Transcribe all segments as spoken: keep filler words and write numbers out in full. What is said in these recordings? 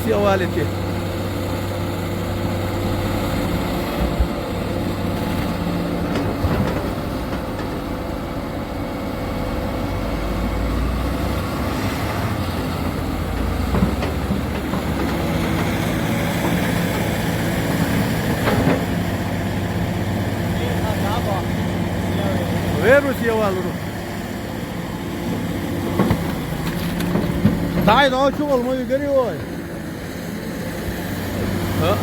Севалити. Веру севалуру. Дай, да, чё, волну, Игорь, ой. А?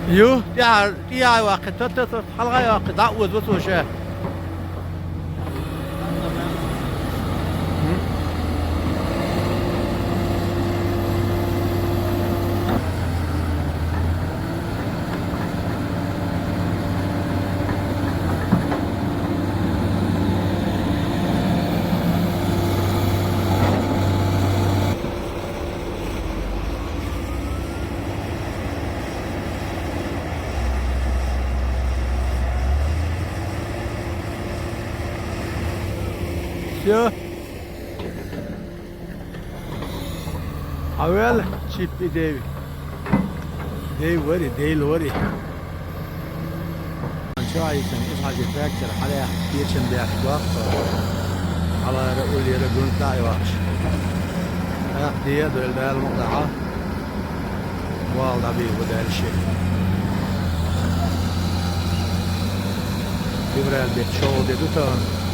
Ю, я, я, вакъи, та, та, та, халгъа, вакъи, да, оьз, оьз, оьз, ше. Всё. Хьавел, чиппи деви. Деви вари, дейл вари. Чо айсан, ИсхӀяжи трактор хьалаьхкина кечам беш ваккха. Хьалара, уллера гунтӀа а йоахаш. ТӀаккха дера дойла Дала мукъ дахьа. Вала дӀабийр бу дерриш. Февраль бетта шолгӀа де ду тахана.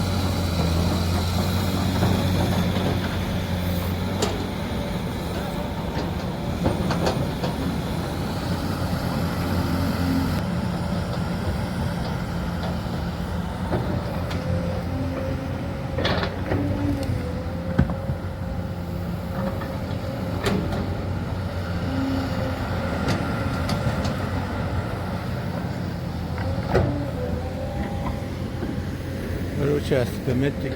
Короче, астика меттиг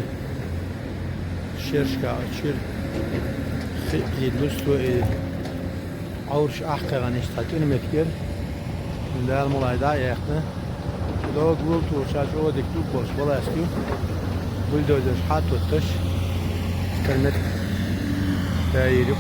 шершка очир. Хи-, и дусто и Ӏовраш ахкхагӀан иштта цхьа кӀира меттигера. Дала мулай дӀа а яьккхина. Дог вултур ша чӀо дика ду болуш балаьстив. Бульдозерш хьа а тотташ, кара меттиг даийр ю.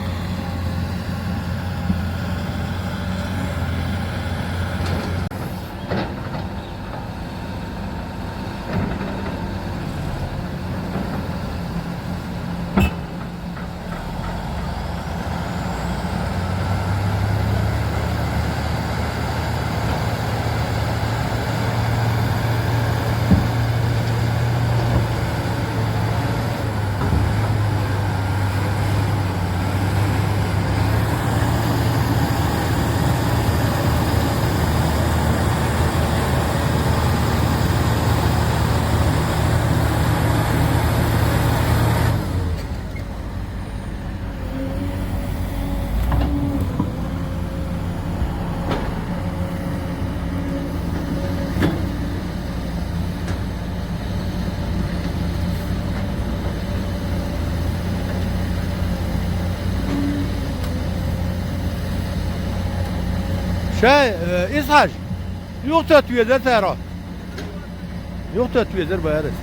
Шай, э, ИсхӀяж, юхататта везар цара. Юхататта везар баьрас.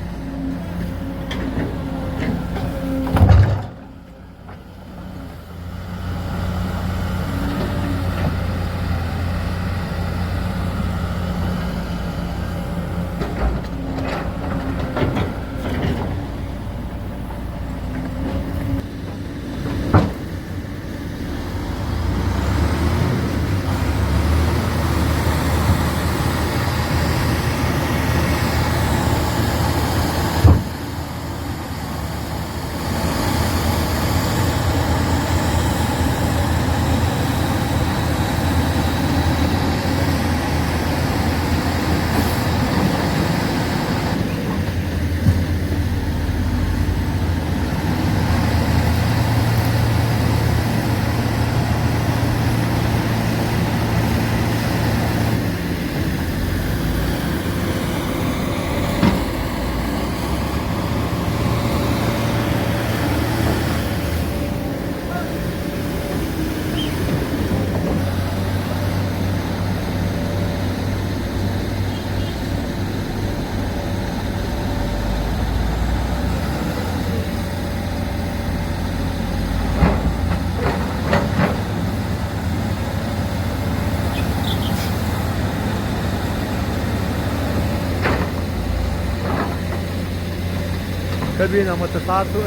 بينا متساطو.